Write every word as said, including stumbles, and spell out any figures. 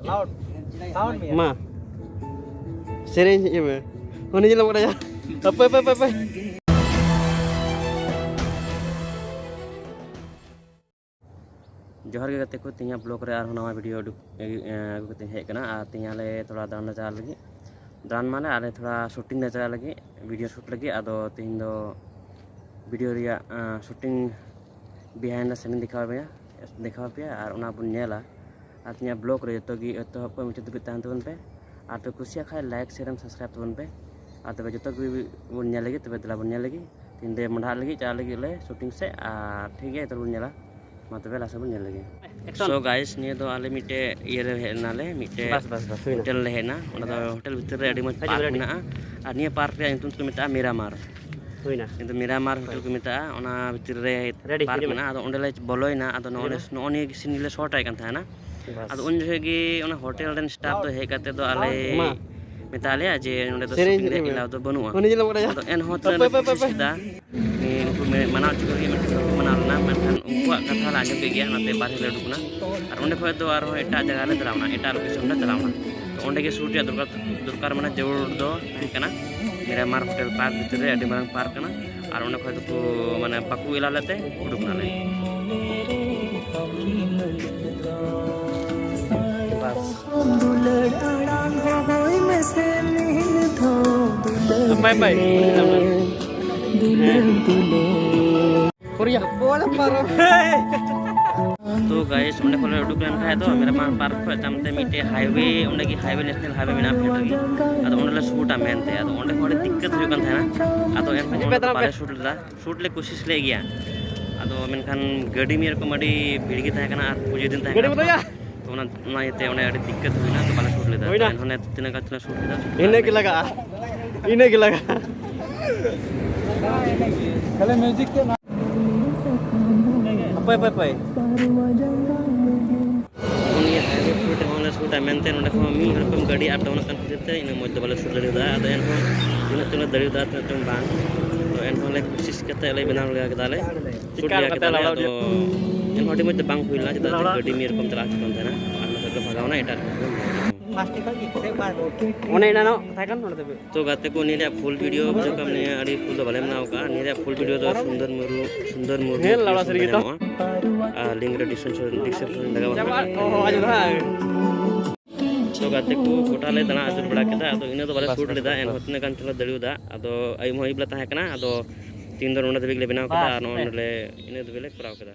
ᱢᱟ ᱥᱮᱨᱮᱧ ᱤᱭᱟᱹ ᱢᱮ᱾ ᱩᱱᱤ ᱧᱮᱞᱚᱜ ᱠᱟᱱᱟ ᱭᱟ᱾ ᱦᱟᱯᱮ, ᱦᱟᱯᱮ, ᱦᱟᱯᱮ, ᱦᱟᱯᱮ᱾ ᱡᱚᱦᱟᱨ ᱜᱮ ᱜᱟᱛᱮ ᱠᱚ, ᱛᱮᱦᱮᱧᱟᱜ ᱵᱞᱚᱜ ᱨᱮ ᱟᱨᱦᱚᱸ ᱱᱟᱣᱟ ᱵᱷᱤᱰᱤᱭᱳ ᱩᱰᱩᱠ, ᱮ, ᱟᱹᱜᱩ ᱠᱟᱛᱮᱧ ᱦᱮᱡ ᱟᱠᱟᱱᱟ᱾ ᱟᱨ ᱛᱮᱦᱮᱧ ᱟᱞᱮ ᱛᱷᱚᱲᱟ ᱫᱟᱬᱟᱱ ᱞᱮ ᱪᱟᱞᱟᱜ ᱞᱟᱹᱜᱤᱫ᱾ ᱫᱟᱬᱟᱱ ᱢᱟᱱᱮ ᱟᱞᱮ ᱛᱷᱚᱲᱟ ᱥᱩᱴᱤᱝ ᱞᱮ ᱪᱟᱞᱟᱜ ᱞᱟᱹᱜᱤᱫ, ᱵᱷᱤᱰᱤᱭᱳ ᱥᱩᱴ ᱞᱟᱹᱜᱤᱫ᱾ ᱟᱫᱚ ᱛᱮᱦᱮᱧ ᱫᱚ ᱵᱷᱤᱰᱤᱭᱳ ᱨᱮᱭᱟᱜ, ᱮ, ᱥᱩᱴᱤᱝ behind the scene ᱤᱧ ᱫᱮᱠᱷᱟᱣ ᱟᱯᱮᱭᱟ, ᱫᱮᱠᱷᱟᱣ ᱟᱯᱮᱭᱟ᱾ ᱟᱨ ᱚᱱᱟ ᱵᱚᱱ ᱧᱮᱞᱟ᱾ ᱟᱨ ᱛᱮᱦᱮᱧᱟᱜ ᱵᱞᱚᱜ ᱨᱮ ᱡᱚᱛᱚ ᱜᱮ ᱮᱛᱚᱦᱚᱵ ᱠᱷᱚᱱ ᱢᱩᱪᱟᱹᱫ ᱫᱷᱟᱹᱵᱤᱡ ᱛᱟᱦᱮᱱ ᱛᱟᱵᱚᱱ ᱯᱮ᱾ ᱟᱨ ᱯᱮ ᱠᱩᱥᱤᱭᱟᱜ ᱠᱷᱟᱡ like, share and subscribe ᱛᱟᱵᱚᱱ ᱯᱮ᱾ ᱟᱨ ᱛᱚᱵᱮ ᱡᱚᱛᱚ ᱜᱮ ᱵᱚᱱ ᱧᱮᱞ ᱞᱟᱹᱜᱤᱫ, ᱛᱚᱵᱮ ᱫᱮᱞᱟ ᱵᱚᱱ ᱧᱮᱞ ᱞᱟᱹᱜᱤᱫ᱾ ᱛᱮᱦᱮᱧ ᱫᱚ ᱢᱚᱸᱰᱷᱟᱜ ᱞᱟᱹᱜᱤᱫ, ᱪᱟᱞᱟᱜ ᱞᱟᱹᱜᱤᱫ ᱞᱮ ᱥᱩᱴᱤᱝ ᱥᱮᱫ᱾ ᱟᱨ ᱴᱷᱤᱠ ᱜᱮᱭᱟ, ᱛᱚᱵᱮ ᱵᱚᱱ ᱧᱮᱞᱟ᱾ ᱢᱟ ᱛᱚᱵᱮ ᱞᱟᱦᱟ ᱥᱮᱫ ᱵᱚᱱ ᱧᱮᱞ ᱞᱮᱜᱮ᱾ So guys, ᱱᱤᱭᱟᱹ ᱫᱚ ᱟᱞᱮ ᱢᱤᱫᱴᱮᱡ ᱤᱭᱟᱹ ᱨᱮ ᱦᱮᱡ ᱮᱱᱟᱞᱮ, ᱢᱤᱫᱴᱮᱡ ᱵᱟᱥ, ᱵᱟᱥ, ᱵᱟᱥ, ᱦᱩᱭᱱᱟ᱾ ᱦᱳᱴᱮᱞ ᱞᱮ ᱦᱮᱡ ᱮᱱᱟ᱾ ᱚᱸᱰᱮ ᱫᱚ ᱦᱳᱴᱮᱞ ᱵᱷᱤᱛᱤᱨ ᱨᱮ ᱟᱹᱰᱤ ᱢᱚᱡᱽ ᱦᱤᱡᱩᱜ ᱯᱟᱨᱠ ᱨᱮ, ᱟᱹᱰᱤ ᱢᱮᱱᱟᱜᱼᱟ᱾ ᱟᱨ ᱱᱤᱭᱟᱹ ᱯᱟᱨᱠ ᱨᱮᱭᱟᱜ ᱧᱩᱛᱩᱢ ᱫᱚᱠᱚ ᱢᱮᱛᱟᱜᱼᱟ ᱢᱤᱨᱟᱢᱟᱨ᱾ ᱦᱩᱭᱱᱟ᱾ ᱠᱤᱱᱛᱩ ᱢᱤᱨᱟᱢᱟᱨ ᱦᱳᱴᱮᱞ ᱠᱚ ᱢᱮᱛᱟᱜᱼᱟ, ᱚᱱᱟ ᱵᱷᱤᱛᱤᱨ ᱨᱮ ᱨᱮᱰᱤ, ᱯᱟᱨᱠ ᱨᱮᱰᱤ ᱢᱮᱱᱟᱜᱼᱟ᱾ ᱟᱫᱚ ᱚᱸᱰᱮ ᱞᱮ ᱵᱚᱞᱚᱭᱮᱱᱟ᱾ ᱟᱫᱚ ᱱᱚᱜᱼᱚ ᱦᱩᱭᱱᱟ᱾ ᱱᱚᱜᱼᱚ ᱱᱤᱭᱟᱹ ᱥᱤᱱ ᱜᱮᱞᱮ ᱥᱚᱴ ᱟᱭ ᱠᱟᱱ ᱛᱟᱦᱮᱱᱟ᱾ ᱵᱟᱥ᱾ ᱟᱫᱚ ᱩᱱ ᱡᱚᱠᱷᱮᱡ ᱜᱮ ᱚᱱᱟ ᱦᱳᱴᱮᱞ ᱨᱮᱱ ᱥᱴᱟᱯ ᱫᱚ ᱦᱮᱡ ᱠᱟᱛᱮ ᱫᱚ ᱟᱞᱮ ᱢᱟ᱾ ᱢᱮᱛᱟ ᱞᱮᱭᱟ ᱡᱮ ᱱᱚᱸᱰᱮ ᱫᱚ ᱥᱮᱨᱮᱧ ᱥᱩᱴᱤᱝ ᱨᱮᱭᱟᱜ ᱢᱮ᱾ ᱮᱞᱟᱣ ᱫᱚ ᱵᱟᱹᱱᱩᱜᱼᱟ᱾ ᱩᱱᱤ ᱧᱮᱞᱚᱜ ᱠᱟᱱᱟ ᱭᱟ᱾ ᱟᱫᱚ ᱮᱱᱦᱚᱸ ᱛᱤᱱᱟᱹᱜ ᱦᱟᱯᱳᱭ, ᱞᱮ ᱦᱟᱯᱳᱭ, ᱠᱩᱥᱤᱥ ᱦᱟᱯᱳᱭ᱾ ᱠᱮᱫᱟ, ᱩᱱᱠᱩ ᱢᱮ-, ᱢᱟᱱᱟᱣ ᱦᱚᱪᱚ ᱠᱚ ᱞᱟᱹᱜᱤᱫ ᱢᱮᱱᱛᱮ ᱠᱚ ᱢᱟᱱᱟᱣ ᱞᱮᱱᱟ, ᱢᱮᱱᱠᱷᱟᱱ ᱩᱱᱠᱩᱣᱟᱜ ᱠᱟᱛᱷᱟ ᱞᱮ ᱟᱸᱡᱚᱢ ᱠᱮᱫ ᱜᱮᱭᱟ, ᱚᱱᱟᱛᱮ ᱵᱟᱨᱦᱮ ᱞᱮ ᱩᱰᱩᱠ ᱮᱱᱟ᱾ ᱟᱨ ᱚᱸᱰᱮ ᱠᱷᱚᱡ ᱫᱚ ᱟᱨᱦᱚᱸ ᱮᱴᱟᱜ ᱡᱟᱭᱜᱟ ᱞᱮ ᱪᱟᱞᱟᱣ ᱮᱱᱟ, ᱮᱴᱟᱜ ᱞᱳᱠᱮᱥᱚᱱ ᱞᱮ ᱪᱟᱞᱟᱣ ᱮᱱᱟ᱾ ᱛᱚ ᱚᱸᱰᱮ ᱜᱮ ᱥᱩᱴ ᱨᱮᱭᱟᱜ ᱫᱚᱨᱠᱟᱨ, ᱫᱚᱨᱠᱟᱨ ᱢᱟᱱᱮ ᱡᱟᱹᱨᱩᱲ ᱫᱚ ᱛᱟᱦᱮᱸ ᱠᱟᱱᱟ᱾ ᱢᱤᱨᱟᱢᱟᱨ ᱦᱳᱴᱮᱞ ᱯᱟᱨᱠ ᱵᱷᱤᱛᱤᱨ ᱨᱮ ᱟᱹᱰᱤ ᱢᱟᱨᱟᱝ ᱯᱟᱨᱠ ᱠᱟᱱᱟ᱾ ᱟᱨ ᱚᱸᱰᱮ ᱠᱷᱚᱡ ᱫᱚᱠᱚ ᱢᱟᱱᱮ ᱵᱟᱠᱚ ᱮᱞᱟᱣ ᱞᱮᱫ ᱛᱮ ᱩᱰᱩᱠ ᱱᱟᱞᱮ᱾ ᱵᱟᱥ᱾ ᱵᱟᱭ ᱵᱟᱭ᱾ ᱦᱮᱸ᱾ ᱛᱚ ᱜᱟᱭᱤᱥ, ᱚᱸᱰᱮ ᱠᱷᱚᱱ ᱞᱮ ᱩᱰᱩᱠ ᱞᱮᱱ ᱠᱷᱟᱡ ᱫᱚ ᱢᱤᱨᱟᱢᱟᱨ ᱯᱟᱨᱠ ᱠᱷᱚᱡ ᱛᱟᱭᱚᱢ ᱛᱮ ᱢᱤᱫᱴᱮᱡ ᱦᱟᱭᱣᱮ, ᱚᱸᱰᱮ ᱜᱮ ᱦᱟᱭᱣᱮ, ᱱᱮᱥᱱᱟᱞ ᱦᱟᱭᱣᱮ ᱢᱮᱱᱟᱜᱼᱟ ᱯᱷᱮᱰ ᱨᱮᱜᱮ᱾ ᱟᱫᱚ ᱚᱸᱰᱮ ᱞᱮ ᱥᱩᱴᱟ ᱢᱮᱱᱛᱮ, ᱟᱫᱚ ᱚᱸᱰᱮ ᱦᱚᱸ ᱟᱹᱰᱤ ᱫᱤᱠᱠᱟᱛ ᱦᱩᱭᱩᱜ ᱠᱟᱱ ᱛᱟᱦᱮᱱᱟ᱾ ᱟᱫᱚ ᱮᱱᱦᱚᱸ ᱦᱤᱡᱩᱜ ᱯᱮ, ᱚᱸᱰᱮ ᱫᱟᱬᱟᱱ ᱯᱮ᱾ ᱵᱟᱞᱮ ᱥᱩᱴ ᱞᱮᱫᱟ᱾ ᱥᱩᱴ ᱞᱮ ᱠᱩᱥᱤᱥ ᱞᱮᱫ ᱜᱮᱭᱟ, ᱟᱫᱚ ᱢᱮᱱᱠᱷᱟᱱ ᱜᱟᱹᱰᱤ ᱢᱤᱫ ᱨᱚᱠᱚᱢ ᱟᱹᱰᱤ ᱵᱷᱤᱲ ᱜᱮ ᱛᱟᱦᱮᱸ ᱠᱟᱱᱟ ᱟᱨ ᱯᱩᱡᱟᱹ ᱫᱤᱱ ᱛᱟᱦᱮᱸ ᱜᱟᱹᱰᱤ ᱠᱟᱱᱟ᱾ ᱵᱚᱱᱫᱚᱭᱟ᱾ ᱛᱚ ᱚᱱᱟ, ᱚᱱᱟ ᱤᱭᱟᱹᱛᱮ ᱚᱸᱰᱮ ᱟᱹᱰᱤ ᱫᱤᱠᱠᱟᱛ ᱦᱩᱭᱱᱟ, ᱛᱚ ᱵᱟᱞᱮ ᱥᱩᱴ ᱞᱮᱫᱟ᱾ ᱦᱩᱭᱱᱟ᱾ ᱛᱚ ᱮᱱᱦᱚᱸ ᱛᱤᱱᱟᱹᱜ ᱜᱟᱱ ᱪᱚᱞᱮ ᱥᱩᱴ ᱠᱮᱫᱟ, ᱥᱩᱴ ᱤᱱᱟᱹ ᱜᱮ ᱞᱟᱜᱟᱜᱼᱟ, ᱤᱱᱟᱹ ᱜᱮ ᱞᱟᱜᱟᱜᱼᱟ᱾ ᱠᱷᱟᱹᱞᱤ ᱢᱤᱣᱡᱤᱠ ᱛᱮ ᱱᱟ-, ᱦᱟᱯᱳᱭ, ᱦᱟᱯᱳᱭ, ᱦᱟᱯᱳᱭ᱾ ᱩᱱᱤ ᱦᱟᱭᱣᱮ ᱥᱩᱴ ᱨᱮᱦᱚᱸ ᱞᱮ ᱥᱩᱴᱟ ᱢᱮᱱᱛᱮ ᱱᱚᱸᱰᱮ ᱠᱷᱚᱱ ᱢᱤᱫ ᱨᱚᱠᱚᱢ ᱜᱟᱹᱰᱤ ᱟᱯ ᱰᱟᱣᱩᱱ ᱟᱠᱟᱱ ᱠᱷᱟᱹᱛᱤᱨ ᱛᱮ ᱤᱱᱟᱹᱜ ᱢᱚᱡᱽ ᱫᱚ ᱵᱟᱞᱮ ᱥᱩᱴ ᱫᱟᱲᱮᱭᱟᱫᱟ᱾ ᱟᱫᱚ ᱮᱱᱦᱚᱸ ᱛᱤᱱᱟᱹᱜ ᱪᱚᱝ ᱞᱮ ᱫᱟᱲᱮᱭᱟᱫᱟ, ᱛᱤᱱᱟᱹᱜ ᱪᱚᱝ ᱵᱟᱝ, ᱛᱚ ᱮᱱᱦᱚᱸ ᱞᱮ ᱠᱩᱥᱤᱥ ᱠᱟᱛᱮ ᱞᱮ ᱵᱮᱱᱟᱣ ᱞᱮᱜᱟ ᱠᱮᱫᱟ ᱞᱮ, ᱥᱩᱴ ᱞᱮᱜᱟ ᱠᱮᱫᱟ ᱞᱮ᱾ ᱟᱫᱚ ᱮᱱᱦᱚᱸ ᱟᱹᱰᱤ ᱢᱚᱡᱽ ᱫᱚ ᱵᱟᱝ ᱦᱩᱭ ᱞᱮᱱᱟ, ᱪᱮᱫᱟᱜ ᱥᱮ ᱜᱟᱹᱰᱤ ᱢᱤᱫ ᱨᱚᱠᱚᱢ ᱪᱟᱞᱟᱣ ᱦᱤᱡᱩᱜ ᱠᱟᱱ ᱛᱟᱦᱮᱱᱟ᱾ ᱟᱨ ᱞᱮ ᱵᱷᱟᱜᱟᱣᱱᱟ ᱮᱴᱟᱜ ᱨᱮ᱾ ᱚᱱᱮ ᱮᱱᱟᱱᱚᱜ ᱛᱟᱦᱮᱸ ᱠᱟᱱ ᱱᱚᱰᱮ ᱫᱷᱟᱹᱵᱤᱡ᱾ ᱛᱚ ᱜᱟᱛᱮ ᱠᱚ, ᱱᱤᱭᱟᱹ ᱨᱮᱭᱟᱜ ᱯᱷᱩᱞ ᱵᱷᱤᱰᱤᱭᱳ ᱵᱩᱡᱷᱟᱹᱣ ᱠᱟᱜ ᱢᱮ, ᱟᱹᱰᱤ ᱯᱷᱩᱞ ᱫᱚ ᱵᱟᱞᱮ ᱵᱮᱱᱟᱣ ᱠᱟᱜᱼᱟ᱾ ᱱᱤᱭᱟᱹ ᱨᱮᱭᱟᱜ ᱯᱷᱩᱞ ᱵᱷᱤᱰᱤᱭᱳ ᱫᱚ ᱥᱩᱱᱫᱚᱨ ᱢᱩᱨᱢᱩ, ᱥᱩᱱᱫᱚᱨ ᱢᱩᱨᱢᱩ ᱧᱮᱞ ᱞᱟᱲᱟ ᱥᱟᱹᱨᱤ ᱜᱮᱛᱚ᱾ ᱧᱟᱢᱚᱜᱼᱟ᱾ ᱟᱨ ᱞᱤᱝᱠ ᱨᱮ ᱰᱤᱥᱠᱨᱤᱯᱥᱚᱱ, ᱰᱤᱥᱠᱨᱤᱯᱥᱚᱱ ᱨᱮ ᱞᱟᱜᱟᱣ ᱪᱟᱵᱟ, ᱠᱟᱜᱼᱟ᱾ ᱚ, ᱟᱸᱡᱚᱢ ᱫᱟ᱾ ᱛᱚ ᱜᱟᱛᱮ ᱠᱚ ᱜᱚᱴᱟ ᱞᱮ ᱫᱟᱬᱟ ᱟᱹᱪᱩᱨ ᱵᱟᱲᱟ ᱠᱮᱫᱟ, ᱟᱫᱚ ᱤᱱᱟᱹ ᱫᱚ ᱵᱟᱞᱮ ᱵᱟᱥ, ᱥᱩᱴ ᱵᱟᱥ, ᱞᱮᱫᱟ, ᱵᱟᱥ, ᱮᱱᱦᱚᱸ ᱵᱟᱥ᱾ ᱛᱤᱱᱟᱹᱜ ᱜᱟᱱ ᱪᱚᱞᱮ ᱫᱟᱲᱮᱭᱟᱫᱟ᱾ ᱟᱫᱚ ᱟᱹᱭᱩᱵ ᱦᱚᱸ ᱟᱹᱭᱩᱵ ᱞᱮ ᱛᱟᱦᱮᱸ ᱠᱟᱱᱟ, ᱟᱫᱚ ᱛᱤᱦᱤᱧ ᱫᱚ ᱱᱚᱰᱮ ᱫᱷᱟᱹᱵᱤᱡ ᱞᱮ ᱵᱮᱱᱟᱣ ᱠᱮᱫᱟ, ᱵᱟᱥ, ᱟᱨ ᱱᱚᱜᱼᱚᱭ ᱦᱮᱸ᱾ ᱱᱚᱰᱮ ᱤᱱᱟᱹ ᱫᱷᱟᱹᱵᱤᱡ ᱞᱮ ᱠᱚᱨᱟᱣ ᱠᱮᱫᱟ᱾